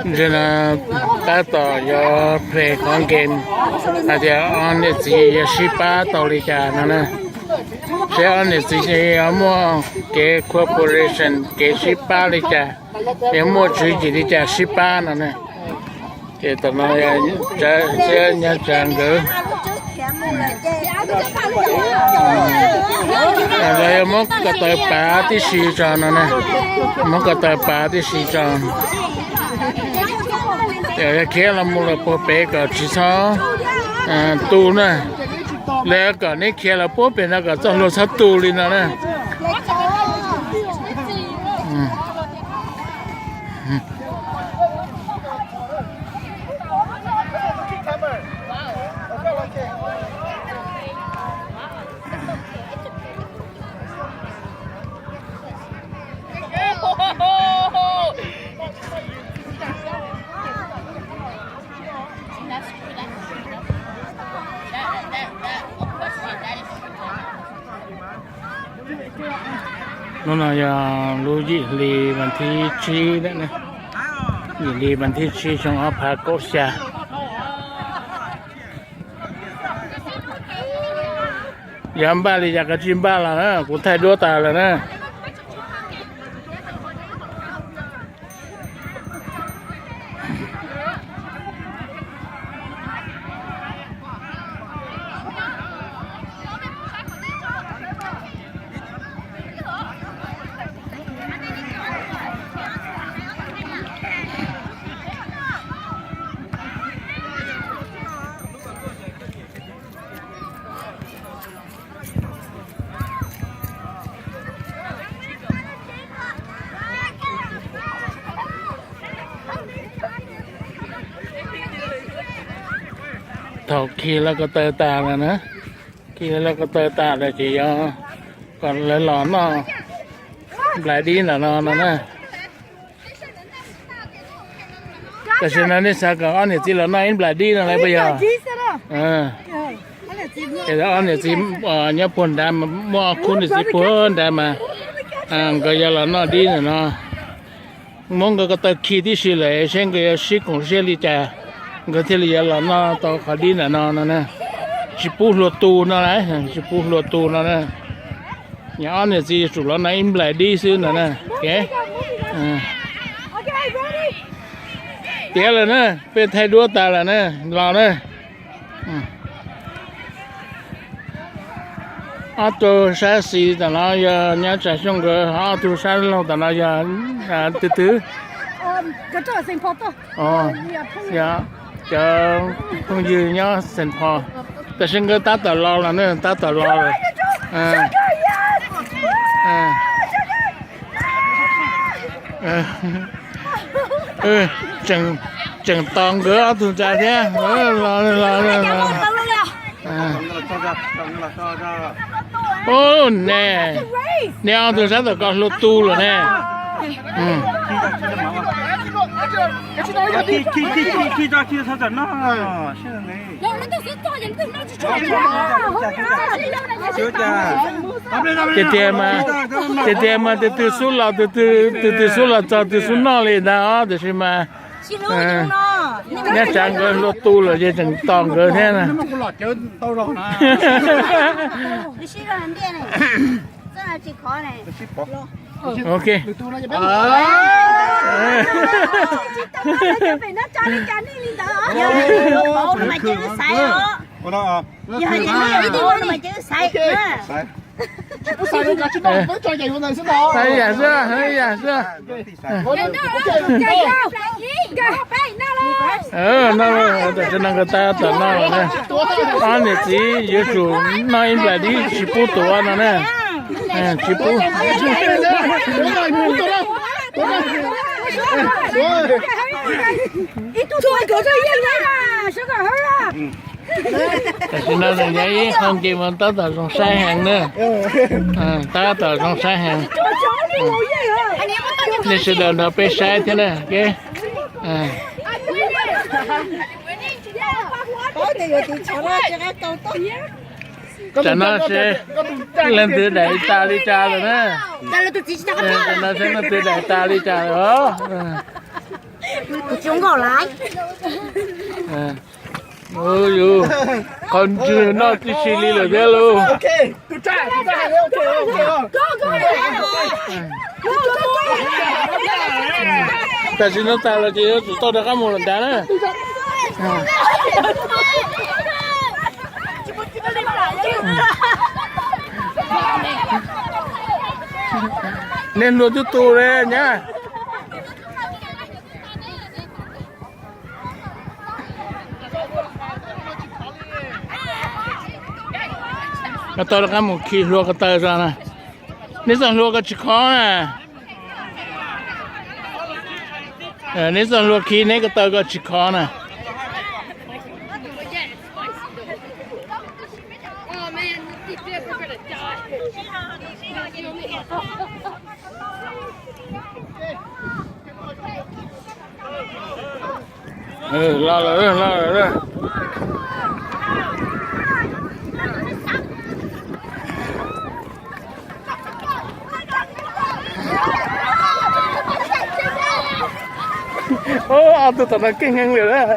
Ntawm no tab tom yuav play qhov game hais tias ob niam txiv yuav sib pab tau li cas no na. Seb ob niam txiv yuav muaj kev cooperation, kev sib pab li cas, yuav muaj tswv yim li cas sib pab no na. Ces tam no tsav thiab nyob tsav nkawd los yog muab ko taw pav tib si tso no na, muab ko taw pav tib si tso. Yog khiav los mus lawm puag pem kom tsis txhob tu na, lawv kom neb khiav los puag pem no kom txoj hlua txhob tu li no na. Hnub no yog lub yim hli vas thib tsib, yim hli vas thib tsib xyoo ob phav kaum xya. Yog npaj li cas koj tsis npaj los na, kuv thaij duab tas lawm na. Thaum khi laj ko taw tas lawm na, khi laj ko taw tas lawm ces yog kom lawv los noj nplais dib ntawm no no na. Tam sim no nej xav kom ob niam txiv los noj ib nplais dib no lawm puas yog? Ces ob niam txiv nyob puag nrad, muaj ob khub niam txiv puag nrad mas nkawd yuav los noj dib ntawm no. Muab nkawd ko taw khi tib si lawm seb nkawd yuav sib koom siab li cas, nkawd thiaj li yuav los noj tau qhov dib ntawm no no na. Tsis pub hlua tu no lawm, tsis pub hlua tu no na. Nyob ob niam txiv yuav tsum los noj ib nplais dib xwb no na. Tiav lawm na, peb thaij duab tas lawm na, los na. Ob tug sab xis tam no yog nyob Tsav Xyooj nkawd, ob tug sab laug tam no yog twg twg? Yog cov phooj ywg nyob Saint Paul, tab sis nkawd tab tom los lawm na, tab tom los lawm. Tseem tos nkawd ob tug ntsa thiab. Los, los, los. Ub, ne, neb ob tug sab tom ko hlua tu lawm ne. Tiag tiag mas, tiag tiag mas tus twg xub los, tus twg xub los txog tus xub noj li ntag os, tiam sis mas nyob tsav nkawd hlua tu lawm ces tseem tos nkawd thiab na. Ok. Hais yam xwb, hais yam xwb. No, tam sim no nkawd tab tom noj lawm na. Ob niam txiv yuav tsum noj ib nplas dib tsis pub tuav no na. Tsis pub. Tam sim no nws yog ib qho game uas tab tom zoo saib heev na. Tab tom zoo saib heev. Nej sawv daws nrog peb saib thiab na. Tam no seb leej twg daim tas li cas lawm na. Tam no seb leej twg daim tas li cas lawm os. Kuv tsis nkauj lawm. Yus qhov ntswg noj tib si li lawm thiab lauj. Tam sim no tag los ces yuav tsum tau rov qab mus lawm ntag na. Nej hluas twb tu li nyab. Tau rov qab mus khi hlua ko taw tso na. Neb txoj hlua ko tsis khov na. Neb txoj hlua khi neb ko taw ko tsis khov na. Los lawm, los lawm. Ob tug tom no keej heev li lawm.